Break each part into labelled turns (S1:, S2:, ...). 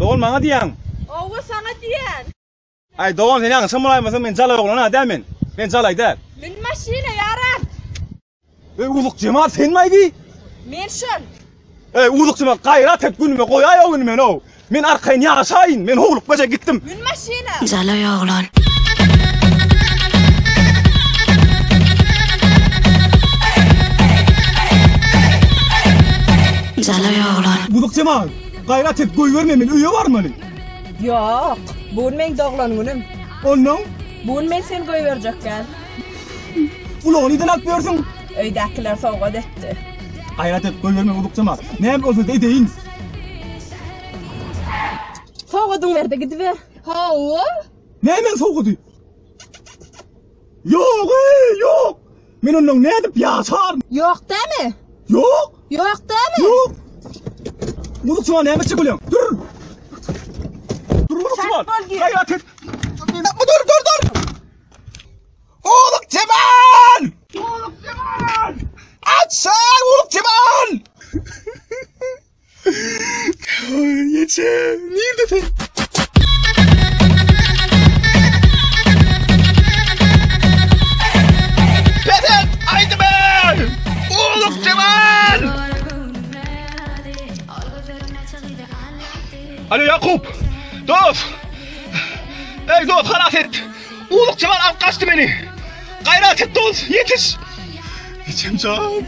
S1: Dogan maňa diýýäň.
S2: Hawa saňa diýýän.
S1: Aý dogan sen ýalňyşan bolaýmasaň men jalaý oglan-a däl men. Men jalaý däl.
S2: Mün maşyna ýaran.
S1: Eý Uzuk Jemal senmi aý bi?
S2: Men şol.
S1: Eý Uzuk Jemal gaýrat et günüme goýaý o gün meni ow. Men arkaýyn ýaşaýyn. Men howlukmaja gitdim.
S2: Mün maşyna.
S3: Jalaý oglan. Jalaý oglan.
S1: Uzuk Jemal gaýrat et goýberme men öýe barmaly.
S2: Ýok. Bu gün meň doglan günüm.
S1: Onnoň?
S2: Bu gün men seni goýberjek däl.
S1: Ulagy nirden alyp ýörsüň?
S2: Öýdäkiler sowgat etdi.
S1: Gaýrat et, goýberme Uzuk Jemal. Näme bolsa-da edeýin.
S2: Sowgadyňy ber-de gidiber. Hawa.
S1: Nämäň sowgady? Ýok, eý, ýok! Men ondan nädip ýaşaryn?
S2: Ýok dämi?
S1: Ýok!
S2: Ýok dämi?
S1: Ýok! Uzuk Jemal näme etjek bolýaň? Dur! Dur Uzuk Jemal! Gaýrat et! Dur, dur, dur! Uzuk Jemal! Uzuk Jemal! Açsana Uzuk Jemal! Ýeçe, nirde sen? Peset, aýdyber! Uzuk Jemal! Alo Ýakup! Dost! Ey dost halas et! Uzuk Jemal alyp gaçdy meni! Gaýrat et dost, ýetiş! Ejem jan!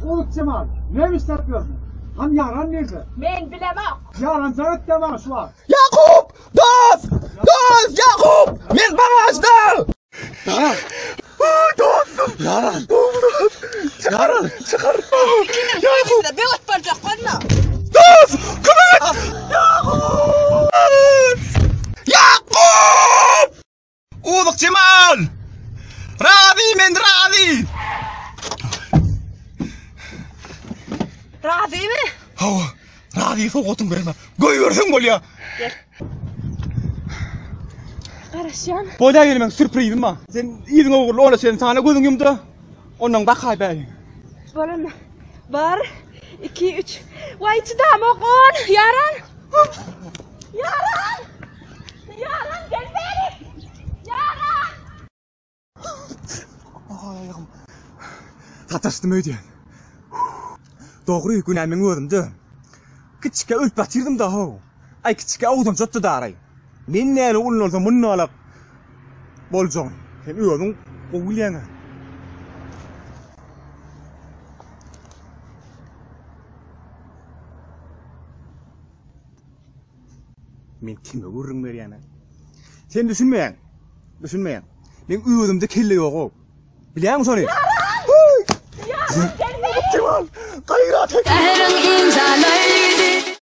S4: Uzuk Jemal, näme işläp ýörsüň? Hany ýaran nirde?
S2: Men bilemok.
S4: Ýaran jaň etdä maňa şu wagt.
S1: Ýakup! Dost! Dost! Ýakup! Men bagažda!
S4: Ýaran!
S1: Dostum!
S4: Ýaran!
S1: Dost!
S4: Ýaran!
S1: Çykar! Ýakup!
S2: Böwet boljak bolma.
S1: Dost! Kömek et! Ýakup! Ýakup! Uzuk Jemal! Razy men razy!
S2: Razymy?
S1: Hawa, razy sowgatyň berme. Goýberseň bolýa.
S2: Gel. Garaşýan.
S1: Bolýa gelmeň sürprizim bar. Sen yzyňa öwrül, ona sen sana gözüň ýumda. Ondan bakaý bäri.
S2: Bolanda. Bir, iki, üç. Waý çydamok on. Ýaran. Ýaran. Ýaran gel bäri. Ýaran.
S1: Aýagym. Sataşdym öýdýän. Dogry, günä meň özümde. Kiçikä ölüp ýatyrdym da how. Aý kiçikä owdanjatdy daraý. Men näle ullansa mundalak boljagyny. Sen özüň gowy bilýäň-ä. Men kime gürrüň berýän-ä? Sen düşünmeýäň. Düşünmeýäň. Meň özümde kelle ýog-ow. Bilýäňmi şony?
S2: Ýaran! Ýaran gel bäri!
S1: Kemal, gaýrat et!
S3: Säheriň iň jalaýdy.